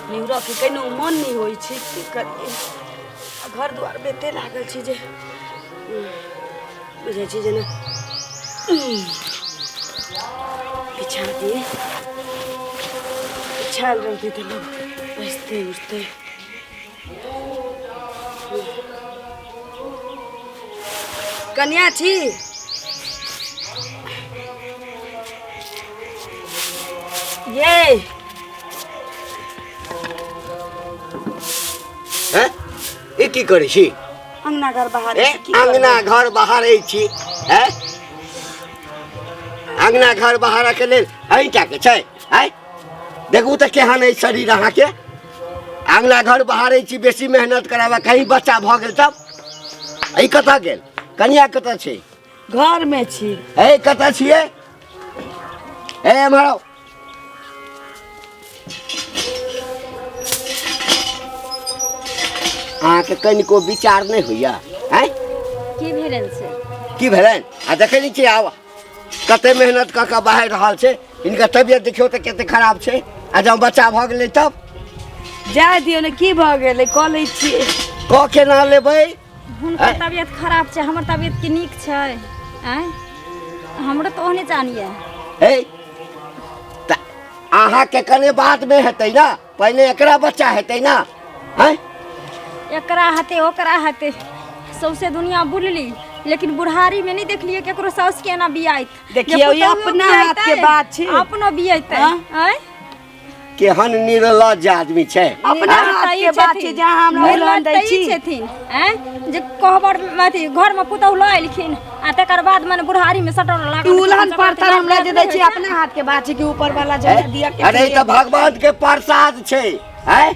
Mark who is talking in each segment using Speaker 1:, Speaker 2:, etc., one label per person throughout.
Speaker 1: निहुरऽके कनिओ मन नहि होइ छै की करियै आ घर दुआरमे एते लागल छै जे बुझै छी जेना बिछा दिए बिछायल रहतै तऽ लोक बैसतै उठतै कनिया छी ये
Speaker 2: हैं ई की करै छी
Speaker 1: अंगना घर बाहर
Speaker 2: ए अंगना घर बाहर छी हैं अंगना घर बाहर के लेल अहीं के छै आँय देखू तऽ केहन अछि शरीर अहाँके अङ्गना घर बहारै छी बेसी मेहनत कराबऽ कहीं बच्चा भऽ गेल तब ई कतऽ गेल कनिया कतऽ छै
Speaker 1: घरमे छी
Speaker 2: ए कतऽ छियै ए एम्हर आउ अहाँके कनिको विचार नहि होइया आँय
Speaker 3: की भेलनि से
Speaker 2: की भेलनि आ देखै नहि छियै आब कते मेहनत कऽ कऽ बाहर रहल छै हिनकर तबियत देखियौ तऽ कते खराब छै आ जँ बच्चा भऽ गेलै तब
Speaker 1: जाय दियौ ने की भऽ गेलै कऽ लै छियै
Speaker 2: कऽ केना लेबै
Speaker 3: हुनकर तबियत खराब छै हमर तबियत की नीक छै आँय हमरो तऽ ओहने जानिए
Speaker 2: हे तऽ अहाँके कने बादमे हेतै ने पहिने एकरा बच्चा हेतै ने आँय
Speaker 3: एकरा हेतै ओकरा हेतै सौंसे दुनिया बुलली लेकिन बुढ़ारी में नहीं देखलिए केकरो साउस के एना बियाइत
Speaker 1: देखियौ, ई अपना हाथ के बात छै।
Speaker 3: अपनो बियाइतै
Speaker 1: हाँ?
Speaker 3: आँय
Speaker 2: केहन निर्लज्ज आदमी छै
Speaker 1: अपना हाथ के बात छै जहाँ हमरा उलहन दै छी
Speaker 3: छथिन आँय जे कहबर अथी घर में पुतहु लऽ एलखिन आ तकर बाद मने बुढ़ारी में सटल लागल
Speaker 1: ई उलहन परतर हमरा जे दै छी अपना हाथ के बात छै कि ऊपर वाला जे दिया के
Speaker 2: अरे ई तऽ भगवान के प्रसाद छै आँय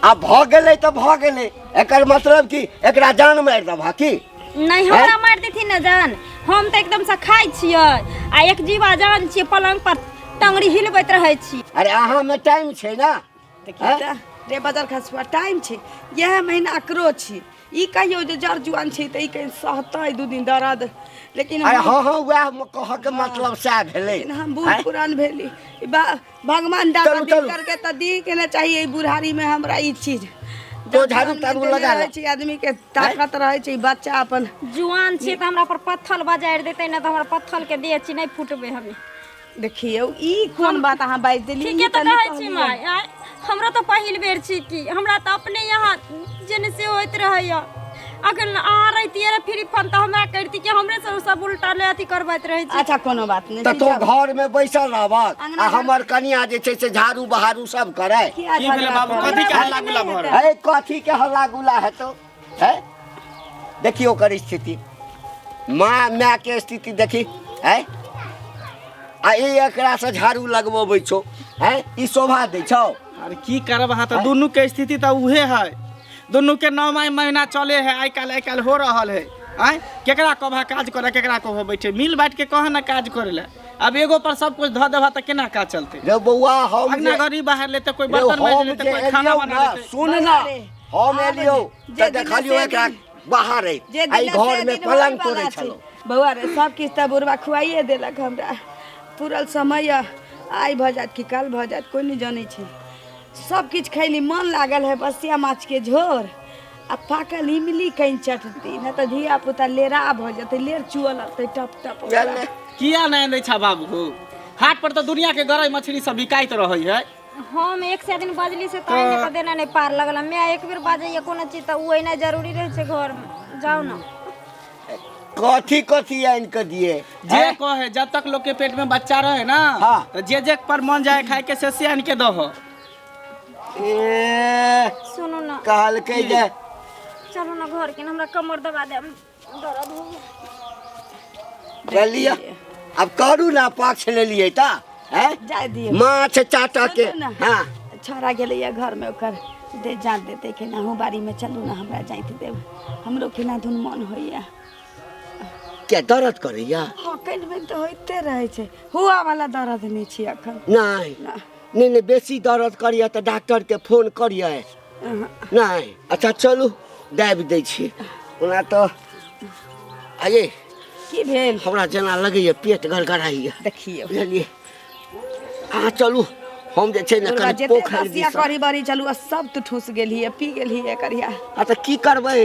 Speaker 2: आ भऽ गेलै तऽ भऽ गेलै एकर मतलब कि एकरा जान मारि देबह की
Speaker 3: नहीं हमरा मारि देथिन ने जान हम तऽ एकदम से खाइ छियै आ एक जीवा जान छियै पलंग पर टंगड़ी हिलबैत रहै छी
Speaker 2: अरे अहाँमे टाइम छै ने
Speaker 1: देखियौ तऽ रे बदल खसुआ टाइम छै इएह महीना अकरो छी ई कहियौ जे जर जुआन छै तऽ ई कहीं सहतै दू दिन दर्द लेकिन
Speaker 2: अरे हँ हँ वएह कहऽके मतलब सएह भेलै
Speaker 1: लेकिन हम बूढ़ पुरान भेली ई भगवान दाता
Speaker 2: चलू, चलू।
Speaker 1: करके तऽ दी के ने चाहिए ई बुढ़ारी में हमरा ई चीज
Speaker 2: तो झाड़ू ताड़ू लगा
Speaker 1: रहै छै आदमी के ताकत रहै छै बच्चा अपन
Speaker 3: जुआन छियै तऽ हमरा पर पत्थल बजारि देतै ने तऽ हमरा पत्थल के देह छी नहि फुटबै हमे
Speaker 1: देखियौ ई कोन बात अहाँ बाजि देलियै
Speaker 3: ठीके
Speaker 1: ई
Speaker 3: तऽ
Speaker 1: नहि
Speaker 3: कहै छी
Speaker 1: कहलियै।
Speaker 3: माय आँय हमरा तऽ पहिल बेर छी की हमरा तऽ अपने यहाँ जेने से होइत रहैया अखन अहाँ रहितियै रऽ फ्री फन तऽ हमरा करिती कि हमरे सब सब उल्टा ले अथी करबैत रहै छी
Speaker 1: अच्छा कोनो बात नहि
Speaker 2: तऽ
Speaker 1: छै,
Speaker 2: तों
Speaker 1: जाउ।
Speaker 2: घर में बैसल रहबक
Speaker 1: अंगना
Speaker 2: आ हमर कनिया जे छै से झाड़ू बहारू सब करे
Speaker 1: किया
Speaker 4: की भेलै
Speaker 1: झगड़ा
Speaker 4: बाबू
Speaker 1: करबै?
Speaker 4: कथी के हल्ला गुल्ला भऽ रहल
Speaker 2: है कथी के हल्ला गुल्ला हेतौ है देखियौ ओकर स्थिति माँ माय के स्थिति देखी है आ ई एकरा से झाड़ू लगबबै छौ है ई शोभा दै छौ
Speaker 4: अरे की करब अहाँ तऽ दुनू के स्थिति तऽ उहे है दुनू के नौ महीना चले है आइ काल्हि आइ काल्हि हो रहल है आँय केकरा कहबह काज करे केकरा कहबह बैठे मिल बाँट के कह ना काज करे ला अब एगो पर सब कुछ धऽ देबह तऽ केना काज चलतै
Speaker 2: रे बौआ हम
Speaker 4: अगना
Speaker 2: जे
Speaker 4: घर ई बाहर लेते कोई
Speaker 2: रे
Speaker 4: बर्तन माजि
Speaker 2: हम
Speaker 4: लेते
Speaker 2: जे
Speaker 4: कोई खाना
Speaker 2: एलियौ
Speaker 4: बना
Speaker 2: ना
Speaker 4: लेते
Speaker 2: सुन ना हम
Speaker 1: आब
Speaker 2: एलियौ
Speaker 1: जे
Speaker 2: तऽ
Speaker 1: दिन
Speaker 2: देखलियौ
Speaker 1: से
Speaker 2: एकरा
Speaker 1: दिन-
Speaker 2: बाहर है
Speaker 1: जे
Speaker 2: आइ
Speaker 1: दिन
Speaker 2: घर
Speaker 1: से
Speaker 2: में
Speaker 1: दिन
Speaker 2: पलंग
Speaker 1: होइवला
Speaker 2: तोड़ै
Speaker 1: छै।
Speaker 2: छलहुँ
Speaker 1: बौआ रे सब किछु तऽ बुढ़बा खुआइए देलक हमरा पूरल समय आइ भऽ जायत कि काल्हि भऽ जायत कोइ नहि जनै छै सब किछु खैली मन लागल है बसिया माछके झोर आ पाकल इमली कनि चटती नहि तऽ धिया पुता लेरा भऽ जेतै लेर चुअ लगतै टप टप ओकरा।
Speaker 4: किया नहि आनै छा बाबू हाट पर तऽ दुनिया के गरई मछली सब बिकाइत रहै है
Speaker 3: हम एक से दिन बजली से ताहि लऽ कऽ देना नहि पार लगल माय एक बेर बाजैया कोनो चीज तऽ ओ एनाइ जरूरी रहै छै घरमे जाउ ने
Speaker 2: कथी कथी आनि कऽ दिए
Speaker 4: जे कहे जब तक लोग के पेट में बच्चा रहे ना
Speaker 2: हाँ।
Speaker 4: तो जे जे पर मन जाए खाए के से से आन के दहो
Speaker 2: ए
Speaker 3: सुनू ना
Speaker 2: कहलकै जे
Speaker 3: चलू ना घर के हमरा कमर दबा दे दर्द हो
Speaker 2: चलिए अब करू ना पक्ष लेलियै तऽ हैं
Speaker 1: जाय दियौ
Speaker 2: माछ चाटऽ के
Speaker 1: सुनू ना।
Speaker 2: हाँ
Speaker 1: छौड़ा गेलैया घरमे ओकर दे जाँत देतै केनाहु बाड़ीमे चलू ने हमरा जाँति देब हमरो केना धुन मन होइया
Speaker 2: क्या दर्द करैया
Speaker 1: हँ कनि मनि तऽ होइते रहै छै हुआ वाला दर्द नहि छै एखन
Speaker 2: नहि नहि नहि बेसी दर्द करैया तऽ डॉक्टरके फोन करियै नहि अच्छा चलू दाबि दै छी ओना तऽ आये
Speaker 1: की भेल
Speaker 2: हमरा जेना लगैया पेट गड़गड़ाइया
Speaker 1: देखियौ
Speaker 2: बुझलियै अहाँ चलू हम जे छै ने
Speaker 1: बुढ़बा
Speaker 2: कनि
Speaker 1: जते
Speaker 2: पोखरि
Speaker 1: बसिया
Speaker 2: दिस
Speaker 1: करी बड़ी चलू आ सब तू ठूस गेलही पी गेलही करिया।
Speaker 2: आ तऽ की करबै,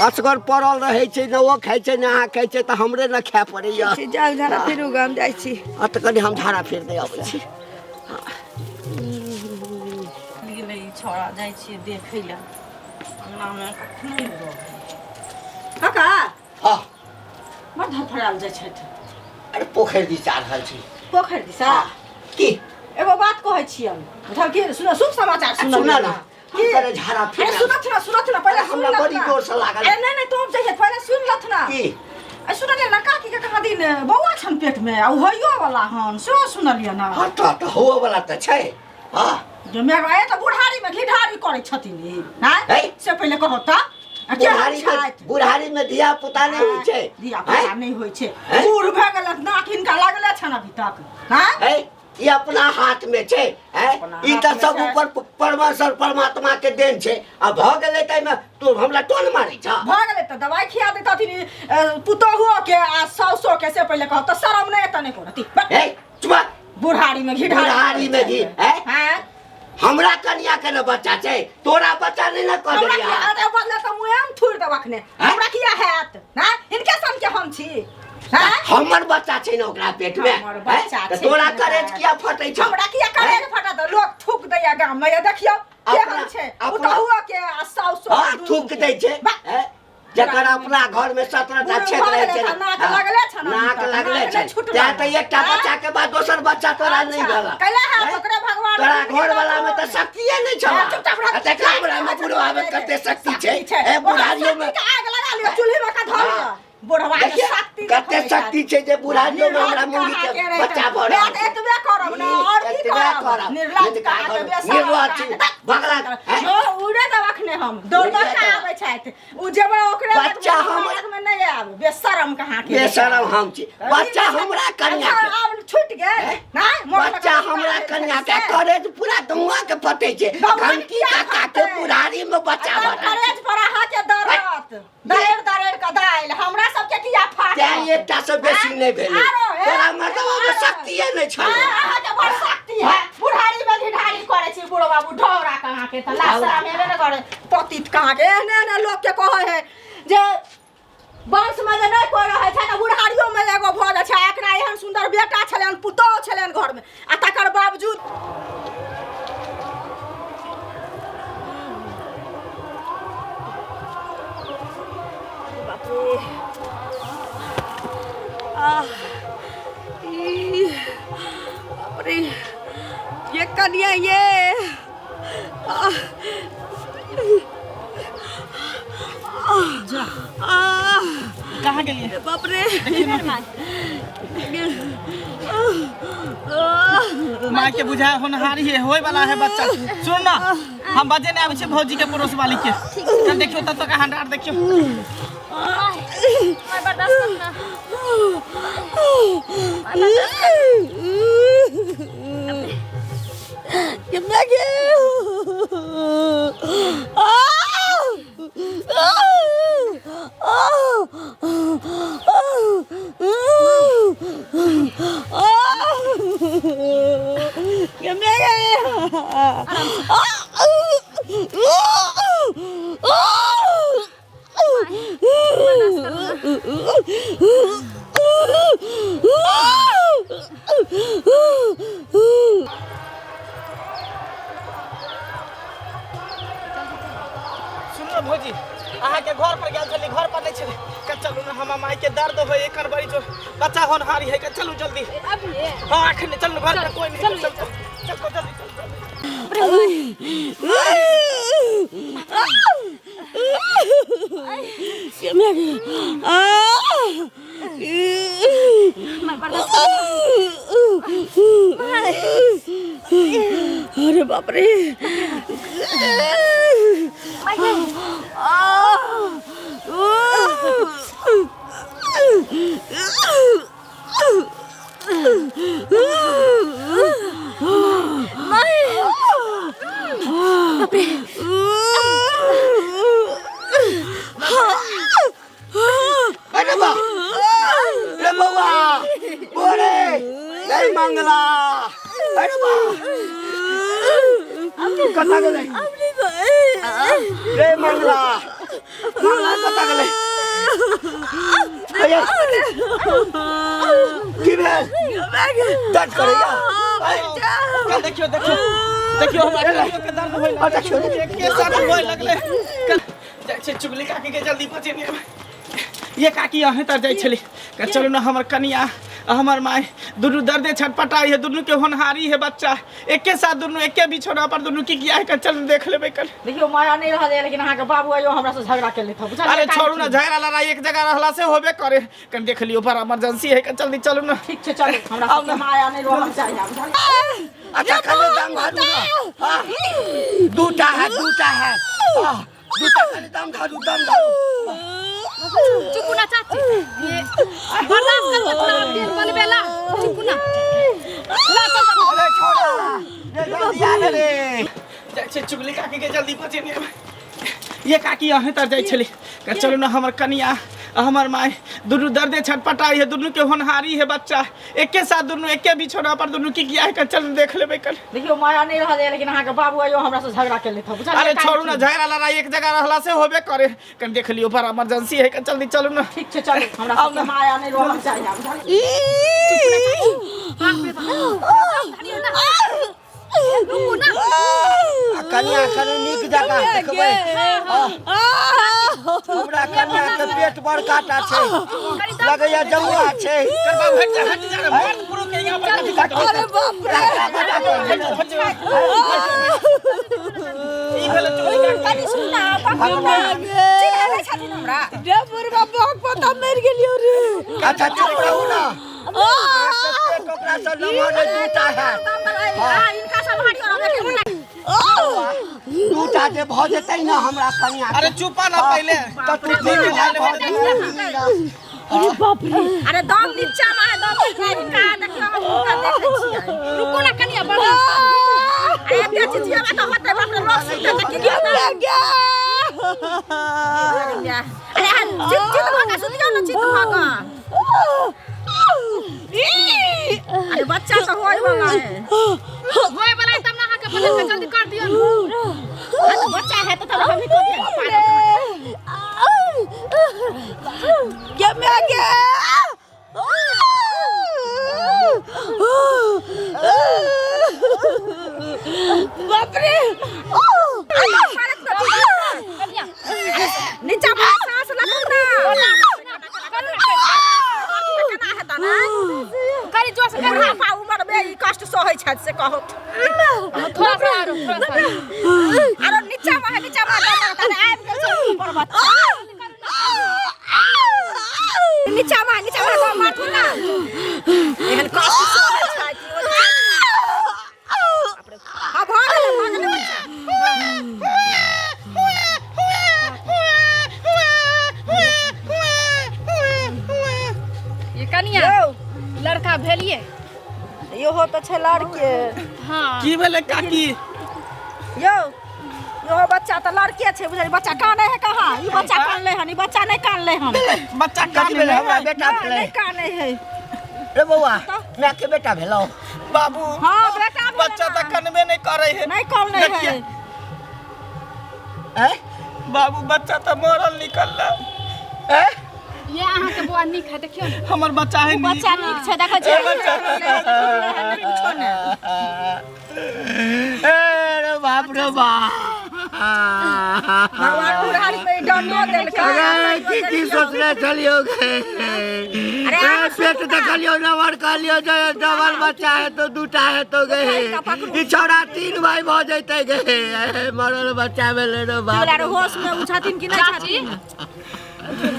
Speaker 2: असगर पड़ल रहै छै, ने ओ खाइ छै ने अहाँ खाइ छै, तऽ हमरे ने खाय पड़ैया।
Speaker 1: ठीक छै, जाउ झाड़ा फिरू ग, हम जाइ छी।
Speaker 2: आ तऽ कनि हम झाड़ा फेर दे अबै छी।
Speaker 5: गेलै ई छौड़ा, जाइ छियै देखै लए, अंगनामे कखनो नहि रहै। काका।
Speaker 2: हँ।
Speaker 5: बड़ धड़फड़ायल जाइ छथि।
Speaker 2: अरे पोखरि दिस जा रहल छी।
Speaker 5: पोखरि दिसा?
Speaker 2: हँ। की?
Speaker 5: एगो बात कहै छियनि, बुझल की? सुन, शुभ समाचार सुन।
Speaker 2: सुन ने।
Speaker 5: की?
Speaker 2: अरे झाड़ा
Speaker 5: अरे
Speaker 2: फेर
Speaker 5: सुनथ ना, सुनथ ना पहिले, सुन
Speaker 2: हमरा
Speaker 5: लथ
Speaker 2: बड़ी
Speaker 5: ना।
Speaker 2: जोर से लागल।
Speaker 5: ए नहीं नहीं, तुम जइहे पहिले सुन लथ ना।
Speaker 2: की?
Speaker 5: ए सुनलियै ना काकी के कहाँ दिन बौआ छन पेट में आ उ होइयो वाला हन, सेहो सुनलियै ना।
Speaker 2: हँ तऽ होअ वाला तऽ छै। हँ।
Speaker 5: जे मैं आए तऽ बुढ़ारी में घिढारी करै छथिन ई, नहि?
Speaker 2: है?
Speaker 5: से पहिले कहो तऽ आ केहन
Speaker 2: बुढ़ारी में
Speaker 5: छथि?
Speaker 2: बुढ़ारी में धिया पुता नहि होइ छै।
Speaker 5: धिया पुता नहि होइ छै?
Speaker 2: हैं?
Speaker 5: बूढ़ भए गेल, नाक हिनका लागले छनि अभी तक, हैं?
Speaker 2: है? ई अपना हाथ में छै, हैं?
Speaker 5: अपना
Speaker 2: ई
Speaker 5: हाथ
Speaker 2: तऽ
Speaker 5: में
Speaker 2: सब
Speaker 5: छै।
Speaker 2: ऊपर परमेश्वर परमात्मा के देन छै आ भऽ गेलै ताहिमे तू हमरा टोन मारै छ।
Speaker 5: भऽ गेलै तऽ दवाइ खिया दैतथिन ई, पुतोहुओ के आ साउसो के, से पहिले कहो तऽ शरम नहि एतऽ नहि करती?
Speaker 2: हे चुप।
Speaker 5: बुढ़ारी में घिढारी।
Speaker 2: बुढ़ारी में घी, हैं?
Speaker 5: हैं?
Speaker 2: हमरा कनिया के ने बच्चा छै, तोरा बच्चा नहि ने कऽ
Speaker 5: हमरा
Speaker 2: देलियै।
Speaker 5: किया अरे बदले तऽ मुँहे थुरि देब अखने। हमरा किया हैत ना? हिनके सन के हम छी, हैं?
Speaker 2: हमर बच्चा छै ने ओकरा पेट में।
Speaker 5: हमर बच्चा
Speaker 2: हैं? तऽ
Speaker 5: छै
Speaker 2: तोरा
Speaker 5: ने।
Speaker 2: करेज किया फटै छौ?
Speaker 5: हमरा किया करेज फटत? लोक थूक दैया गाम में, ये देखियौ केहन छै
Speaker 2: अपना
Speaker 5: पुतहुओ के आ साउसो
Speaker 2: हँ
Speaker 5: के दुनू
Speaker 2: थूक
Speaker 5: के।
Speaker 2: दै छै।
Speaker 5: बा-
Speaker 2: हैं? जकर अपना घर में 17 टा
Speaker 5: बुढ़
Speaker 2: छेद
Speaker 5: भऽ
Speaker 2: रहै
Speaker 5: गेलै
Speaker 2: छै
Speaker 5: तऽ नाक
Speaker 2: हँ,
Speaker 5: लगले छनि अभी
Speaker 2: नाक
Speaker 5: तक,
Speaker 2: लगले
Speaker 5: नाक
Speaker 2: छै
Speaker 5: नहि छुटलै।
Speaker 2: तें तऽ एकटा
Speaker 5: हँ?
Speaker 2: बच्चा के बाद दोसर बच्चा तोरा नहि
Speaker 5: अच्छा,
Speaker 2: भेल।
Speaker 5: कैला हैत
Speaker 2: हैं?
Speaker 5: ओकरे भगवान
Speaker 2: तोरा
Speaker 5: के
Speaker 2: घर वाला में तऽ
Speaker 5: देलखुन।
Speaker 2: शक्तिए नहि छौ।
Speaker 5: हँ, चुपचाप रह।
Speaker 2: आ तकरा बड़ा में बुढ़वा में कते शक्ति छै, ए बुढ़ारियो में
Speaker 5: शक्ति के आग लगा लियौ, चूल्ही में का धऽ लियौ।
Speaker 2: हँ।
Speaker 5: बुढ़वा के
Speaker 2: देखिए,
Speaker 5: शक्ति
Speaker 2: कते
Speaker 5: देखबै
Speaker 2: शक्ति छै जे बुढ़ारियो में हमरा मौगी
Speaker 5: कहाँ
Speaker 2: के
Speaker 5: के रहै
Speaker 2: बच्चा
Speaker 5: छै।
Speaker 2: भऽ रहल
Speaker 5: मैं तऽ एतबे करब ने,
Speaker 2: ई,
Speaker 5: आओर की
Speaker 2: एतबे
Speaker 5: करब?
Speaker 2: करब।
Speaker 5: निर्लज्ज
Speaker 2: नहि तऽ
Speaker 5: कहाँ के
Speaker 2: करब?
Speaker 5: बेशरम
Speaker 2: निर्लज्ज
Speaker 5: कहाँ
Speaker 2: छी।
Speaker 5: के।
Speaker 2: भगला, हैं?
Speaker 5: हँ, उड़े देब अखने हम। दौड़ दौड़
Speaker 2: उड़े
Speaker 5: के
Speaker 2: देब।
Speaker 5: आबै छथि। उ जेबै ओकरे लगमे,
Speaker 2: बच्चा
Speaker 5: हमरा
Speaker 2: हमर
Speaker 5: लगमे नहि आयब। बेशरम कहाँ के।
Speaker 2: बेशरम हम छी। बच्चा हमरा कनिया
Speaker 5: अच्छा,
Speaker 2: के
Speaker 5: आब छुटि गेल।
Speaker 2: हैं?
Speaker 5: नहि, मोन
Speaker 2: बच्चा
Speaker 5: लगल
Speaker 2: हमरा
Speaker 5: छथि
Speaker 2: कनिया के
Speaker 5: से।
Speaker 2: करेज पूरा गौआ के फटै छै।
Speaker 5: गौआ के
Speaker 2: घंटी
Speaker 5: किया
Speaker 2: काका के
Speaker 5: फटतै?
Speaker 2: बुढ़ारी में बच्चा
Speaker 5: आ
Speaker 2: भऽ
Speaker 5: तब
Speaker 2: रहल छै।
Speaker 5: करेज पर अहाँके दर्द दरेर दरेर के दालि हमरा सबके किया फाटत?
Speaker 2: तें एकटा से बेसी नहि भेलै।
Speaker 5: आरो, हे,
Speaker 2: तोरा मर्दवा में
Speaker 5: आरो।
Speaker 2: शक्तिए नहि छलै।
Speaker 5: हाँ, अहाँके बड़ शक्ति है, बुढ़ारी में घिढारी करै छी बुढ़ो बाबू ढौरा कहाँ के तऽ लाज शरम हेबे ने करे पतित कहाँ के। एहने एहने लोक के कहै है जे वंश में जे नहि कोइ रहै छै तऽ बुढ़ारियो में एगो भऽ जाइ छै। एकरा एहन सुन्दर बेटा छलनि, पुतोह छलनि घर में आ तकर बावजूद।
Speaker 1: बाप रे, आह, ई, बाप रे, ये कनिया ये, आह, आह,
Speaker 4: कहाँ गेलियै?
Speaker 1: बाप रे, आह,
Speaker 4: माँ के बुझाय होनहारी है, होय वाला है बच्चा। सुन ना, हम बजे नहीं आबै छै भौजी के पड़ोस वाली के। चल देखियो तब तक हंडार देखियो।
Speaker 3: मैं बर्दाश्त करना।
Speaker 1: ये मैं
Speaker 4: सुनू ने भौजी, अहाँके घर पर गेल छली, घर पर नहीं छलै। कह चलू ने, हमर माय के दर्द होय एकर बड़ी जोर, बच्चा होनहारी है। कह चलू जल्दी।
Speaker 3: अभी?
Speaker 4: हाँ, अखन चलू, घर पर कोई नहीं। चल चल चल जल्दी, चल चल।
Speaker 1: अरे बाप रे।
Speaker 2: अरे बा रे बौआ, बोरे नहीं मंगला। अरे बा। कतऽ गेलै रे मंगला? मंगला कतऽ गेलै? अये, की भेल? दर्द करैया?
Speaker 4: देखियो देखियो देखियो, हमरा कनियो के दर्द होय
Speaker 2: आ, देखियो, देखियो।
Speaker 4: के साथ होय लगलै। जाइ छै चुगली काकी के जल्दी बचेने। ये काकी, अहें तर जाइ छली। चलू ना, हमर कनिया आ हमर माय दुनू दर्दे छटपटाई है। दुनू के होनहारी है बच्चा, एके साथ दुनू एके बिछौना पर दुनू की किया है। चल देख लेबै कल।
Speaker 5: देखियौ, माया नहि रहल है, लेकिन अहाँके बाबू आइयो हमरा से झगड़ा केले था, बुझलियै?
Speaker 4: अरे छोड़ू ना, झगड़ा लड़ाई एक जगह रहला से होबे करे। कन देख लियो, पर इमरजेंसी है, कन जल्दी चलू ना।
Speaker 5: ठीक छै, चलू। हमरा सबके माया नहि रहल चाही, बुझलियै?
Speaker 2: अच्छा, खाली दम धारू ना। हाँ, दूटा है, दूटा है। हाँ, दूटा, खाली दम धारू, दम धारू।
Speaker 6: चुपू ना चाची, ये बर्दाश्त कर थोड़ा तेल बनबेला। चुपू ना, ला चल।
Speaker 2: अरे छोड़ा रे, जल्दी आ रे।
Speaker 4: जाइ छै चुगली काकी के जल्दी बचेने। ये काकी, अहें तर जाइ छली। चलू ना, हमर कनिया आ हमर माय दुनू दर्दे छटपटाई है। दुनू के होनहारी है बच्चा, एके साथ दुनू एके बिछौना पर दुनू की किया है। चल देख लेबै कल।
Speaker 5: देखियौ, माया नहि रहल है, लेकिन अहाँके बाबू आइयो हमरा से झगड़ा केले था, बुझलियै?
Speaker 4: अरे छोड़ू ना, झगड़ा लड़ाई एक जगह रहला से होबे करे। कन देख लियो, पर इमरजेंसी है, कन जल्दी चलू ना।
Speaker 5: ठीक छै, चलू। हमरा सबके माया नहि रहल चाही, बुझलियै?
Speaker 6: रुकू ना।
Speaker 2: आ कनिया कनि नीक जकाँ देखबै। हाँ, हमरा कनिया के पेट बड़का टा छै, लगैया जमुआ छै।
Speaker 4: कर बाबू, हट जा, हट जा रे, मर्द पुरुष के यहाँ पर कथी करबै?
Speaker 1: अरे बाप रे!
Speaker 4: ई भेलै चुगली काकी।
Speaker 5: कनि सुन ना, पकड़ू ना। चिन्है नहि छथिन हमरा?
Speaker 1: रे बुढ़वा, बहक पता मरि गेलियो रे।
Speaker 2: अच्छा, चुप रहू ना। अहाँके पेट ओकरा से नमहर है, दूटा है।
Speaker 5: इनका सब हरियो रंग के।
Speaker 2: दूटा जे भऽ जेतै ने हमरा कनिया के,
Speaker 4: अरे चुपा ना पहिले।
Speaker 2: तऽ तू तीन भाई भऽ जेतै।
Speaker 1: अरे बाप रे!
Speaker 5: अरे दम नीचा में है, दम नीचा। इनका देखियौ, हम हुनका देखै छियै।
Speaker 6: रुकू ना कनिया, बर्दाश्त।
Speaker 5: अरे एते चिचियाबा तऽ होतै, बाप रे, लोक सुनतै तऽ की कहतै? अरे चित चित भऽ कऽ सुतियौ ने, चित भऽ कऽ। अरे बच्चा तऽ होय वाला है।
Speaker 6: होय वाला है तब ना अहाँके पता छै, जल्दी कर दियौ।
Speaker 5: अरे बच्चा है तऽ तब हमही कऽ दियै।
Speaker 1: के मैं के बाप रे!
Speaker 5: नीचा में सांस लगू ना, केना हेतै ना?
Speaker 6: कनि जोर से करू।
Speaker 5: बुढ़ापा उमर में ई कष्ट सहै छथि से कहू।
Speaker 6: थोड़ा सा आरो, थोड़ा सा।
Speaker 5: आरो नीचा में है, नीचा में दम लगता है, आबि गेल छै ऊपर बच्चा। नीचा में, नीचा में दम मारथुन ना। एहन कष्ट सहै छथि। हाँ, भऽ गेलै, भऽ गेलै बच्चा।
Speaker 6: ये कनिया, लड़का भेलिए?
Speaker 5: इहो तऽ छै लड़के।
Speaker 6: हाँ।
Speaker 4: की भेलै काकी?
Speaker 5: यौ, इहो बच्चा तऽ लड़के छै, बुझलियै? बच्चा कानै है कहाँ? ई बच्चा कानलै हन? ई बच्चा नहि कानलै हन।
Speaker 4: बच्चा
Speaker 2: कथी
Speaker 4: कान
Speaker 2: भेलै? हमरा बेटा
Speaker 5: नहि
Speaker 2: भेलै।
Speaker 5: नहि कानै है।
Speaker 2: रे बौआ, माय के बेटा भेलौ?
Speaker 4: बाबू।
Speaker 5: हाँ, बेटा भेलै।
Speaker 4: बच्चा तऽ कनबे नहि करै है।
Speaker 5: नहि कानै है।
Speaker 4: देखिए।
Speaker 2: हैं?
Speaker 4: बाबू, बच्चा तऽ मरल निकलल।
Speaker 2: हैं?
Speaker 6: ये अहाँके बौआ नीक है, देखियौ ने।
Speaker 4: हमर बच्चा है नीक।
Speaker 5: बच्चा नीक छै, देखै छियै। कुछो नहि।
Speaker 2: अरे बाप रे बाप!
Speaker 5: भगवान बुढ़ारी में डंडो देलकै।
Speaker 2: अरे की की सोचने छलियो गे? अरे पेट देखलियो नवर, कहलियो जे डबल बच्चा है तो दूटा है तो गे, ई छौड़ा तीन भाई भऽ जैते गे। मरल बच्चा भेलै रे बाप।
Speaker 5: बोला रे, होश में उ छथिन कि नहि?
Speaker 6: चाची।
Speaker 5: छथिन,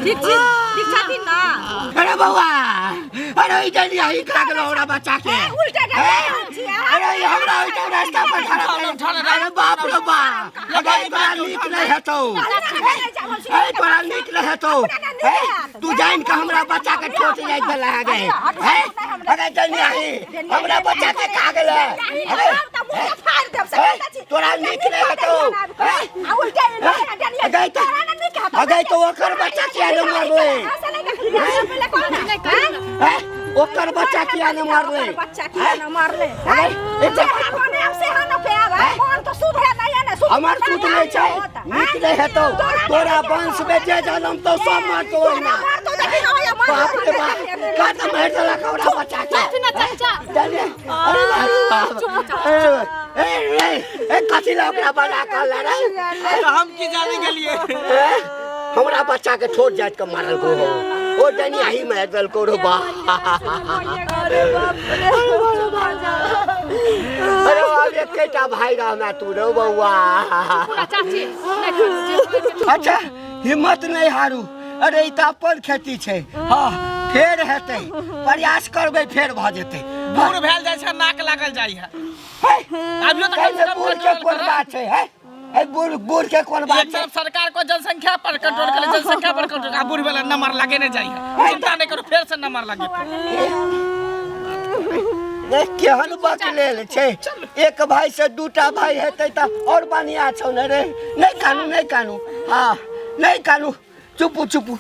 Speaker 5: ठीक छी, ठीक छथिन ना?
Speaker 2: अरे बौआ, अरे ई जल्दी ई खा गेलो हमरा बच्चा के।
Speaker 5: उल्टा डंडा छी।
Speaker 2: अरे ई हमरा ओहिठाम रास्ता पर खड़ा भेल। अरे बाप रे बाप, अरे ई बड़ा नीक नहि हेतौ, ए बड़ा नीक नहि हेतौ। ए, तू जान के हमरा बच्चा के ठोस जाइ देला है गे। हैं? अरे जल्दी आही, हमरा बच्चा के खा गेलै। अरे ए, तोरा नीक नहि हेतौ। हैं? अगै तो ओकर बच्चा किया ने मरलै? हैं? ओकर बच्चा किया ने मरलै?
Speaker 5: बच्चा किया न मरलै?
Speaker 2: अरे,
Speaker 5: मन तो सुधे नहीं है ने।
Speaker 2: हमर सूत नहि छै, नीक नहि हेतौ। तोरा वंश में जे जनमतौ सब मरतौ ओहिना। बाप रे बाप, कत मारि देलक हमरा बच्चा के।
Speaker 6: ना चाचा।
Speaker 2: जाने, अरे बाप रे बाप, ए ए ए, कथी लए ओकरा बना कऽ रे?
Speaker 4: तऽ हम की जाने गेलियै?
Speaker 2: ए, हमरा बच्चा के छोट जाति के मारल को हो, ओ डनियाही मारि देलको रो बा। अरे बाप, एकेटा भाई रहना तू रो बौआ।
Speaker 6: ना चाची, नहि करू जे होय के।
Speaker 2: अच्छा, हिम्मत नहीं हारू। अरे ई तऽ अपन खेती छै। हाँ, फेर हेतै, प्रयास करबै, फेर भऽ जेतै।
Speaker 4: बूढ़ भेल जाइ छै, नाक लागल जाइ है।
Speaker 2: है,
Speaker 4: अभियो तऽ कम से
Speaker 2: कैसे
Speaker 4: कम
Speaker 2: बूढ़ के
Speaker 4: कंट्रोल
Speaker 2: कोन
Speaker 4: करऽ।
Speaker 2: बात छै? है, है, बूढ़ बूढ़ के कोन बात
Speaker 4: एक
Speaker 2: छै?
Speaker 4: तरफ सरकार को जनसंख्या पर कंट्रोल करे, जनसंख्या पर कंट्रोल, आ बूढ़ वाला नंबर लागे नहीं जाइ है। चिंता नहीं करो, फेर से नंबर लागे।
Speaker 2: रे, केहन बकलेल छै। एक भाई से दूटा भाई हेतै तऽ और बढ़िया छौ ने रे। नहि कानू, नहि कानू। हाँ, नहि कानू, चुपू चुपू।